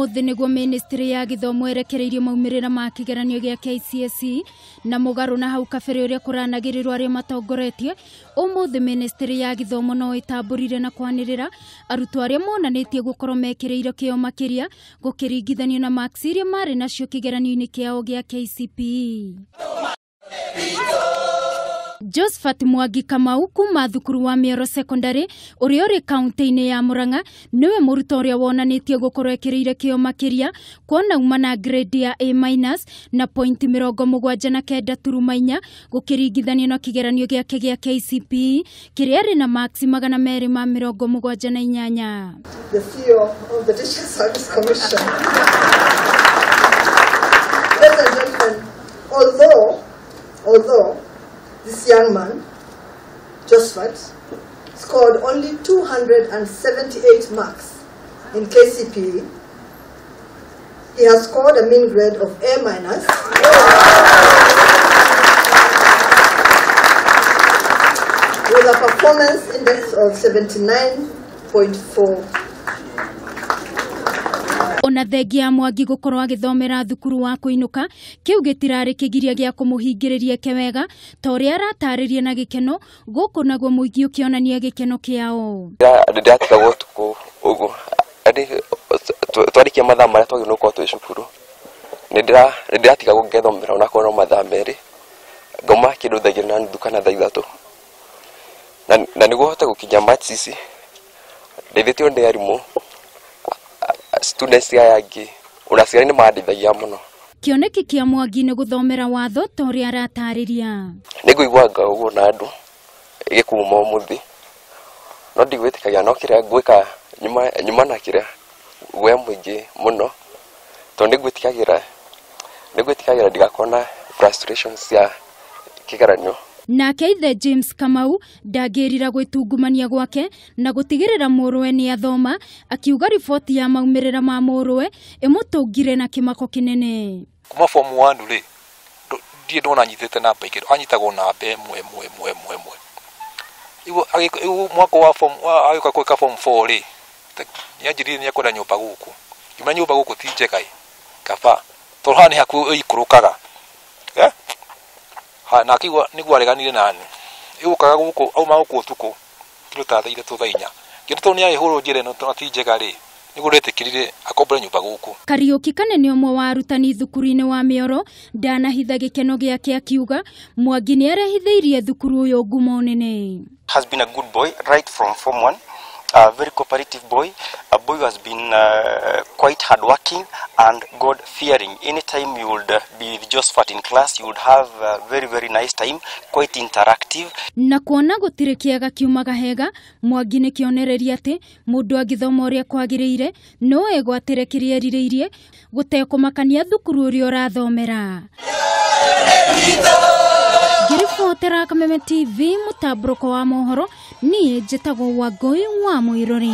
Umuthi niguo ministry ya githomo erekereirio maumĩrĩra ma kĩgeranio gĩa KCSE na mũgarũ na hau kabere ũrĩa kũranagĩrĩrwo arĩa matongoretie. Umuthi ministry ya githomo no ĩtambũrire na kwanĩrĩra arutwo arĩa monanĩtie gũkorwo mekĩrĩire kĩo makĩria gũkĩringithanio na marks iria marĩ nacio kĩgeranio-inĩ kĩao gĩa KCPE. Josephat Mwangi Kamau kuma thukuru wa Mioro Secondary ũrĩa ũrĩ kaunti-inĩ ya Murang'a niwe mũrutwo ũrĩa wonanĩtie gũkorwo ekĩrĩire kĩo makĩria kuona uma na grade ya A- na point 79.4 gũkĩringithanio na kĩgeranio gĩake gĩa KCPE kĩrĩa arĩ na marks 278. The CEO of the Teacher Service Commission. Ladies and gentlemen, although this young man, Josephat, scored only 278 marks in KCPE, he has scored a mean grade of A- with a performance index of 79.4. Ona thengia ya Mwangi gũkorwo agĩthomera thukuru wa kũinũka kĩu gĩtirarĩ kĩgiria gĩa kũmũhingĩrĩria ke wega ta ũrĩa aratarĩria na gĩkeno gũkũ naguo mũingĩ ũkĩonania gĩkeno kĩao. Ndĩratigagwo ũtukũ ũguo twarĩkia mathaa marĩa twagĩrĩirwo gũkorwo twĩ cukuru nĩndĩratigagwo ngethomera onakorwo no mathaa merĩ ngauma kĩndũ thaa 2:30 kana thaa 3 na nĩguo hote gũkinya maths ici ndeithĩtio nĩ arimũ students aya angĩ ona aciari nĩ mandeithagia mũno. Kĩoneki kĩa Mwangi nĩ gũthomera watho ta ũrĩa aratarĩria. Nĩngũiguaga ũguo na andũ gĩkuuma ũmũthĩ no ndigwĩtĩkagia no kĩrĩa ngwĩka nyuma na kĩrĩa guoya mũingĩ mũno tondũ nĩngwĩtĩkagĩra ndigakorwo na frustrations cia kĩgeranio. Nake ithe James Kamau ndangĩrira gwĩtungumania gwake na gũtigĩrĩra mũrũwe nĩ athoma, akiuga riboti ya maumĩrĩra ma mũrũwe ĩmũtũngire na kĩmako kĩnene. Kuma form 1 rĩ ndirĩ ndona anyitĩte namba igĩrĩ, anyitagwo namba ĩmwe ĩmwe ĩmwe ĩmwe ĩmwe. Rĩu mwaka wa form agĩũka gwĩka form 4 rĩ nĩanjĩrire nĩekwenda nyũmba gũkũ, ngiuma nyũmba gũkũ ti njega ĩ kaba tondũ haha nĩ hakuhĩ ĩikũrũkaga na akĩigua nĩguo areganire nani ĩgũkaga gũkũ auma gũkũ ũtukũ kĩndũ ta thaa 3 thaa 4 kĩndũ tondũ nĩarĩhũrwo njĩra ĩno ti njega rĩ nĩguo ndetĩkĩrire akombore nyũmba gũkũ. Kariũki Kanene ũmwe wa arutani thukuru-inĩ wa Mĩoro ndanahitha gĩkeno gĩake akiuga Mwangi nĩarehithĩirie thukuru ũyũ ngumo nene. Has been a good boy right from form 1. A very cooperative boy, a boy who has been quite hardworking and God-fearing. Anytime you would be with Josephat in class, you would have a very, very nice time, quite interactive. Na kuona gũtirĩ kĩega kiumaga hega, Mwangi nĩ kĩonereria atĩ mũndũ angĩthoma ũrĩa kwagĩrĩire no egwatĩre kĩrĩa erirĩirie gũtekũmakania thukuru ũrĩa ũrathomera. Ngĩribotera Kameme TV mũtambũrũko wa mohoro, niĩ njĩtagwo Wangũi wa Mũirũrĩ.